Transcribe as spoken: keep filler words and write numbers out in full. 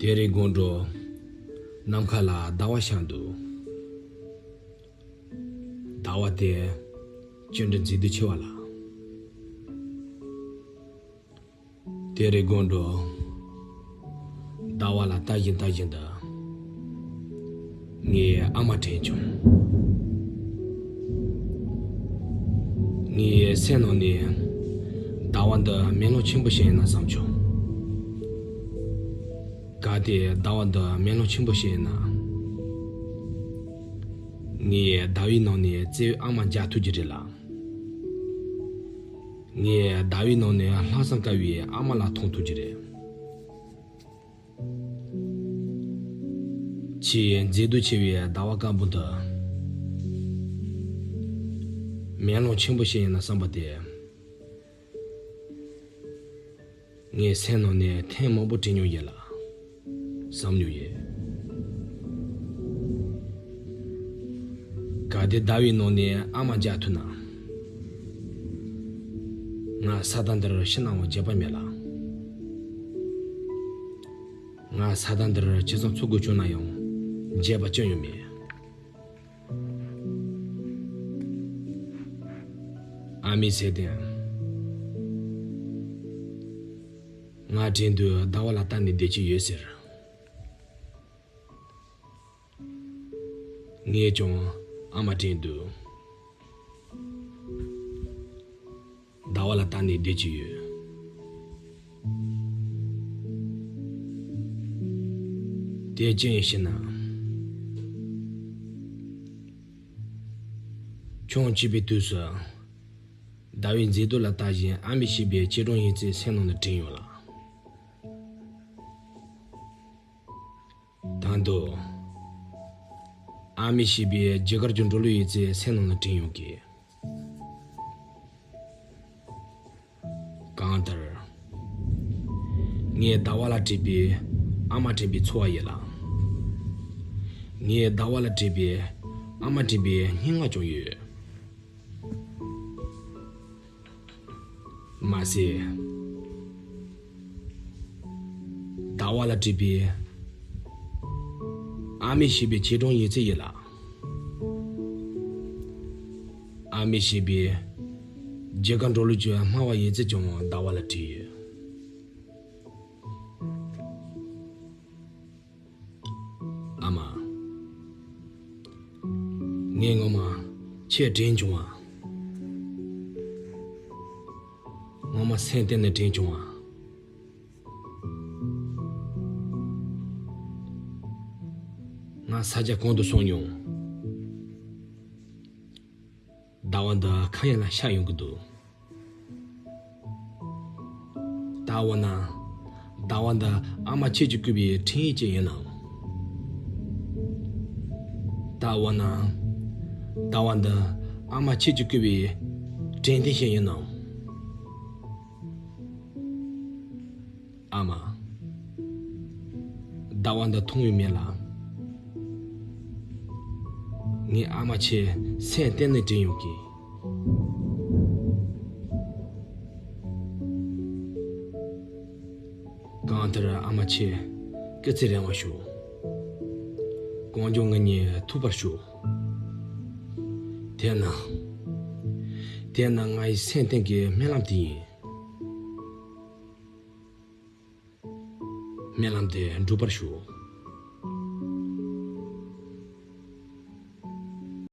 དེ་རིང་དགོང་དྲོ་ནམ་མཁའ་ལ་ཟླ་བ་ཤར་འདུག། ཟླ་བ་དེ་ཅི་འདྲ་མཛེས་སྡུག་ཆེ་བ་ལ། དེ་རིང་དགོང་དྲོ་ཟླ་བ་ལ་ལྟ་བཞིན་ལྟ་བཞིན་དུ། ངའི་ཨ་མ་དྲན་བྱུང་། ངའི་སེམས་ནང་ནས་ཟླ་བ་འདི་མེ་ལོང་ཆེན་པོ་ཞིག་ཡིན་ན་བསམ་བྱུང་། གལ་ཏེ་ཟླ་བ་འདི་མེ་ལོང་ཆེན་པོ་ཞིག་ཡིན་ན། ངས་ཟླ་བའི་ནང་ནས་བརྩེ་བའི་ཨ་མ་མཇལ་ཐུབ་ཀྱི་རེད་ལ། ངས་ཟླ་བའི་ནང་ནས་ལྷག་བསམ་དཀར་བའི་ཨ་མ་ལགས་མཐོང་ཐུབ་ཀྱི་རེད། ཆེས་མཛེས་སྡུག་ཆེ་བའི་ཟླ་བ་དཀར་པོ་འདི། མེ་ལོང་ཆེན་པོ་ཞིག་ཡིན་ན་བསམ་པ་དེ། ངའི་སེམས་ནང་ནས་ཐེངས་མང་པོ་དྲན་མྱོང་ཡིན་ལ། བསམ་མྱོང་ཡིན། གལ་ཏེ་ཟླ་བའི་ནང་ནས་ཨ་མ་མཇལ་ཐུབ་ན། ང་ས་ཐག་འདིར་ཤི་ནའང་འགྱོད་པ་མེད་ལ། ང་ས་ཐག་འདིར་ཇི་ཙམ་འཚོ་དགོས་བྱུང་ན་ཡང་འགྱོད་པ་ཅི་ཡང་མེད། ཨ་མའི་ཚེ་བརྟན། ང་དྲན་དུས་ཟླ་བ་ལ་ལྟ་ནས་བསྡད་ཀྱི་ཡོད་ཟེར། ངས་ཀྱང་ཨ་མ་དྲན་དུས། ཟླ་བ་ལ་ལྟ་ནས་བསྡད་ཀྱི་ཡོད། དེ་ཅི་ཡིན་ཞེ་ན། ཆུང་བྱིས་པའི་དུས་སུ། ཟླ་བའི་མཛེས་སྡུག་ལ་ལྟ་བཞིན་ཨ་མས་བྱིས་པའི་ཆེ་འབྲིང་ཡིན་ཚད་སེམས་ནང་དུ་དྲན་ཡོང་ལ། ད་དུང་། ཨ་མས་བྱིས་པའི་རྒྱུ་སྐར་གྱི་འགྲོ་ལུགས་ཡིན་ཚད་སེམས་ནང་དུ་དྲན་ཡོང་གི། གང་ལྟར། ངས་ཟླ་བ་ལ་བྲིས་པའི་ཨ་མ་དྲན་པའི་ཚོར་བ་ཡིན་ལ། ངས་ཟླ་བ་ལ་བྲིས་པའི་ཨ་མ་དྲན་པའི་སྙན་ངག་ཀྱང་ཡོད། མ་ཟད། ཟླ་བ་ལ་བྲིས་པའི་ཨ་མས་བྱིས་པའི་ཆེ་འབྲིང་ཡིན་ཚད་ཡིན་ལ། ཨ་མས་བྱིས་པའི་རྒྱུ་སྐར་འགྲོ་ལུགས་ཀྱི་སྨྲ་བ་ཡིན་ཚད་ཀྱང་ཟླ་བ་ལ་བྲིས་ཡོད། ཨ་མ། ངས་ངོ་མ་ཁྱེད་དྲན་བྱུང་བ། ངོ་མ་སེམས་གཏིང་ནས་དྲན་བྱུང་བ། ང་ས་ཆ་གང་དུ་སོང་མྱོང་། ཟླ་བ་འདི་གང་ཡིན་ལ་ཤར་ཡོང་གི་འདུག། ད་འོ་ན། ཟླ་བ་འདི་ཨ་མ་ཁྱེད་ཀྱིས་བསྐུར་བའི་འཕྲིན་ཡིག་ཅིག་ཡིན་ནམ། ད་འོ་ན། ཟླ་བ་འདི་ཨ་མ་ཁྱེད་ཀྱིས་བསྐུར་བའི་དྲན་རྟེན་ཞིག་ཡིན་ནམ། ཨ་མ། ཟླ་བ་འདི་མཐོང་བའི་མེ་ལ། ངའི་ཨ་མ་ཁྱེད་སེམས་གཏིང་ནས་དྲན་ཡོང་གི། གང་ལྟར་ཨ་མ་ཁྱེད་སྐུ་ཚེ་རིང་བ་ཤོག། གངས་ལྗོངས་ང་གཉིས་ཐུག་པར་ཤོག། དེས་ན། དེས་ན་ང་ཡི་སེམས་གཏིང་གི་སྨོན་ལམ་དེ་ཡིན། སྨོན་ལམ་དེ་འགྲུབ་པར་ཤོག།